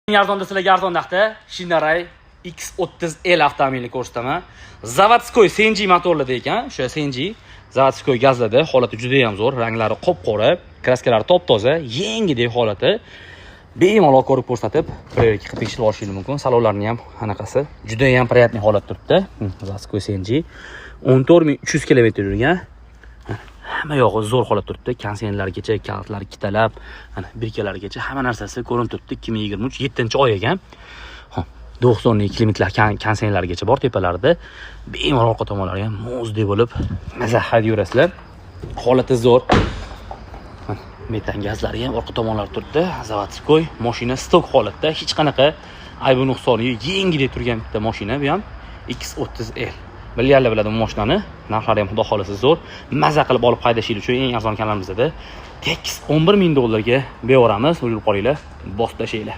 Eng arzonda sizlarga arzon narxda Shineray X30L avtomobilini ko'rsataman. Заводской CNG motorlarda ekan, o'sha CNG заводской gazlarda, holati juda ham zo'r, ranglari qop-qora, краска lari top-toza, yengidek holati. Bemalol ko'rib ko'rsatib, проверка qilib tekshirib olishingiz mumkin. Salonlarni ham anaqasi juda ham приятный holat turibdi. Заводской CNG 14 300 kilometr yurgan. Hamma yog'i zo'r holat turibdi. Konditsionerlargacha, kalitlar ikkitalab, mana бирка largacha hamma narsasi ko'rinib turibdi. 2023 7-oy ekan. Xo'p, 90 kilometrlar konditsionerlargacha bor tepalarida. Bemalol orqa tomonlari ham muzdek bo'lib, maza haydab yurasizlar. Holati zo'r. Mana metan gazlari ham orqa tomonlarda turibdi. Заводской mashina, сток holatda, hech qanaqa aybi nuqsoni yo'q, yengidek turgan bitta mashina bu ham X30L. Bilganlar biladi bu mashinani. Narxlari ham, xudo xohlasa, zo'r. Maza qilib olib haydashingiz uchun eng arzon kanalimizda tekis 11 ming dollarga beraveramiz. Ulgurib qolinglar, bosib tashlanglar.